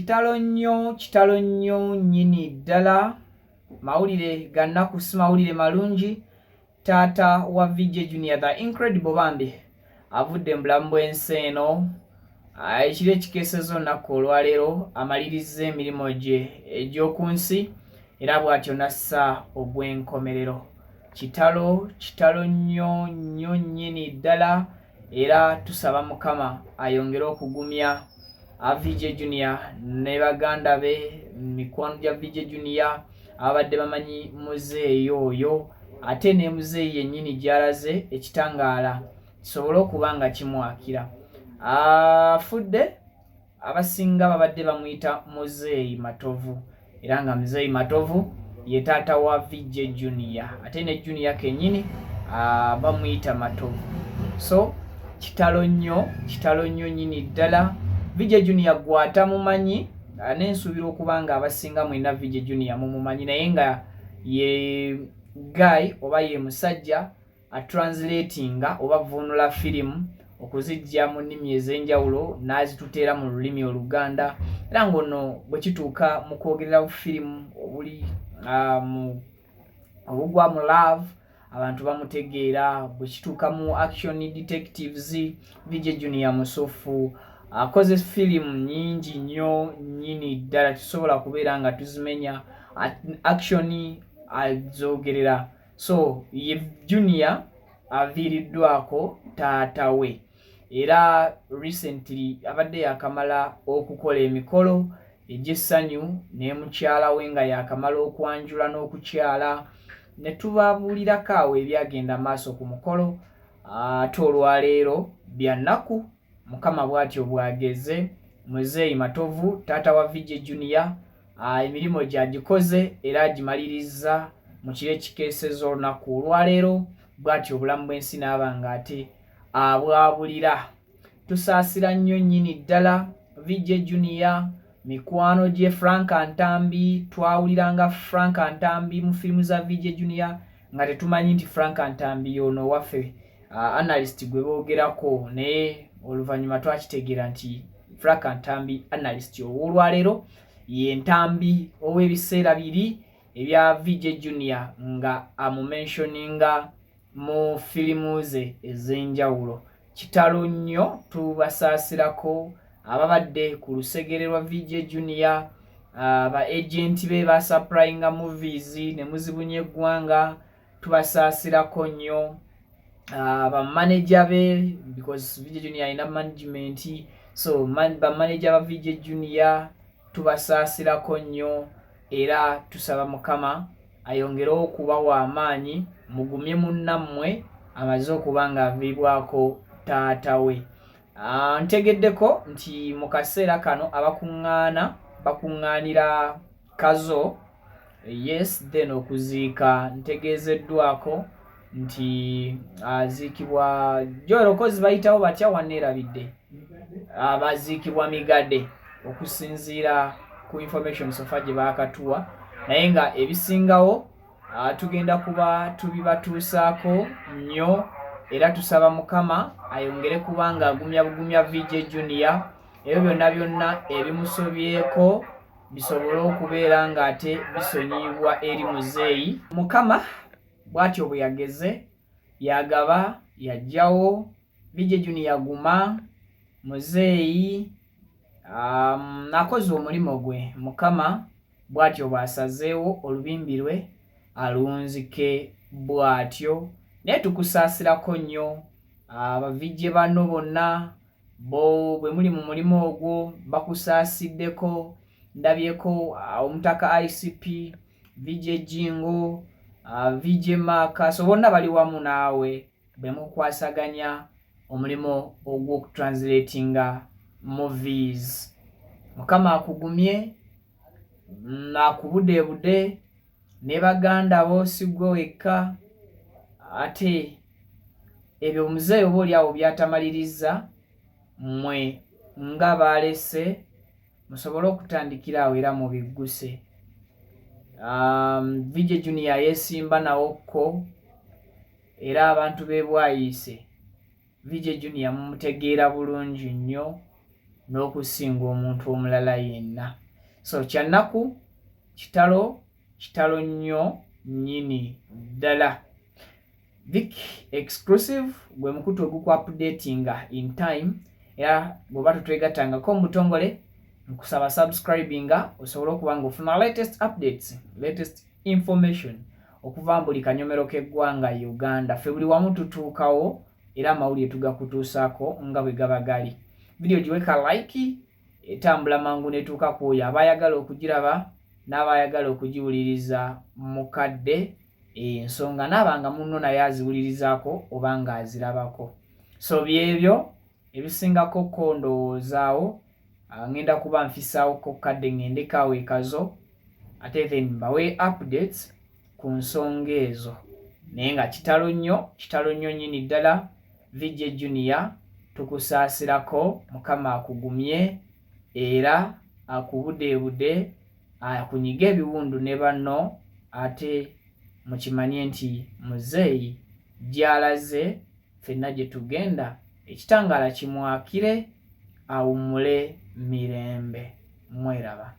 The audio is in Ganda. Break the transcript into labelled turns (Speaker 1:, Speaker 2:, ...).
Speaker 1: Kitalo nnyo, kitalo nnyo nnyini ddala. Mawulire ga nnaku, si mawulire malungi. Taata wa VJ Junior the Incredible bambi avudde mu bulamu bw'ensi eno. Ekiro ekikeesezza olunaku olwaleero amalirizza emirimu gye egy'oku nsi era bw'atyo n'assa ogw'enkomerero. Kitalo, kitalo nnyo nnyo nnyini ddala era tusaba Mukama ayongere okugumya VJ Junior ne baganda be, mikwano gya VJ Junior ababadde bamanyi muzeeyi oyo ate ne muzeeyi yennyini gy'alaze ekitangaala kisobole okuba nga kimwakira. Afudde abasinga babadde bamuyita Muzeeyi Matovu era nga Muzeeyi Matovu ye taata wa VJ Junior ate ne Junior kennyini bamuyita Matovu. So kitalo nnyo, kitalo nnyo nnyini ddala. VJ Junior gw'atamumanyi, nensuubira okuba nga abasinga mwenna VJ Junior mumumanyi, naye nga ye guy oba ye musajja atranslatinga oba vvuunula firimu okuzijja mu nnimi ez'enjawulo n'azituteera mu lulimi Oluganda, era ng'ono bwe kituuka mu kwogerera firimu obuli mu obugwa mu love abantu bamutegeera, bwe kituuka mu action detectives VJ Junior musufu. Akoze firimu nnyingi nnyo nnyini ddala, tusobola kubeera nga tuzimenya, action azoogerera. So ye Junior aviiriddwako taata we era recently abadde yakamala okukola emikolo egy'essanyu ne mukyala we nga yakamala okwanjula n'okukyala ne tubabuulirako awo ebyagenda maaso ku mukolo. Ate olwaleero bya nnaku, Mukama bw'atyo bw'ageze. Muzeeyi Matovu taata wa VJ Junior emirimu gye agikoze era agimalirizza mu kiro ekikeesezza olunaku olwaleero, bw'atyo obulamu bw'ensi n'aba ng'ate abwabulira. Tusaasira nnyo nnyini ddala VJ Junior, mikwano gye, Frank Ntambi. Twawuliranga Frank Ntambi mu firimu za VJ Junior nga tetumanyi nti Frank Ntambi y'ono waffe analyst gwe boogerako, naye oluvannyuma twakitegeera nti Frank Ntambi analyst ow'olwaleero ye Ntambi ow'ebiseera biri ebya VJ Junior nga amumentioninga mu firimu ze ez'enjawulo. Kitalo nnyo, tubasaasirako ababadde ku lusegere lwa VJ Junior, ba agent be basupplyinga movies ne muzibunya eggwanga, tubasaasirako nnyo. Bamaneja be, because VJ Junior alina management, so bamaneja ba VJ Junior tubasaasirako nnyo era tusaba Mukama ayongere okubawa amaanyi mugumye munnammwe amaze okuba nga aviibwako taata we. Ntegeddeko nti mu kaseera kano abakuŋŋaana bakuŋŋaanira Kazo, yes, then okuziika ntegeezeddwako nti aziikibwa Joel Kozi, bayitawo batya waneerabidde, baziikibwa Migadde okusinziira ku information so far gye baakatuwa, naye nga ebisingawo tugenda kuba tubibatuusaako nnyo era tusaba Mukama ayongere kuba nga agumya bugumya VJ Junior, ebyo byonna byonna ebimusobyeko bisobole okubeera ng'ate bisonyiyibwa eri muzeeyi. Mukama bw'atyo bwe yageze, yagaba yajjawo. VJ Junior guma, muzeeyi akoze omulimu gwe, Mukama bw'atyo bw'asazeewo olubimbi lwe alunzike bw'atyo, naye tukusaasirako nnyo abavijje banno bonna bo bwe muli mu mulimu ogwo bakusaasiddeko. Ndabyeko omutaka ICP, VJ Jingo, VJ Mark, so bonna bali wamu naawe bwe mukwasaganya omulimu ogw'okutranslatinga movies. Mukama akugumye, akubudeebude ne baganda bo, si ggwe wekka. Ate ebyo omuzeeyi oba oli awo by'atamalirizza, mmwe nga baalese musobole okutandikira awo era mubigguse. VJ Junior yeesimba nawo kko era abantu b'e Bwayiise VJ Junior mumutegeera bulungi nnyo. n'okusinga omuntu omulala yenna. So kyannaku, kitalo, kitalo nnyo nnyini ddala. Vic Exclusive gwe mukutu oguku updatinga in time, era bw'oba totwegattangako mu butongole, nkusaba subscribinga osobole okuba nga ofuna latest updates, latest information okuva mu buli kanyomero k'eggwanga Uganda. Ffe buli wamu tutuukawo era amawulire tugakutuusaako nga bwe gaba gali. Vidiyo giweka like, etambula mangu netuuka ku oyo aba ayagala okugiraba n'aba ayagala okugiwuliriza mukadde ensonga naaba nga munno naye aziwulirizaako oba ng'azirabako. So byebyo ebisingako ko ndowoozaawo. Ngenda kuba nfisaawoko kadde ŋŋendeko awo ekazo, ate then mbawe updates ku nsonga ezo. Naye nga kitalo nnyo, kitalo nnyo nnyini ddala. VJ Junior, tukusaasirako, Mukama akugumye era akubudeebude, akunyiga ebiwundu ne banno. Ate mukimanye nti muzeeyi gy'alaze ffenna gye tugenda, ekitangaala kimwakire, awummule mirembe. Mweraba.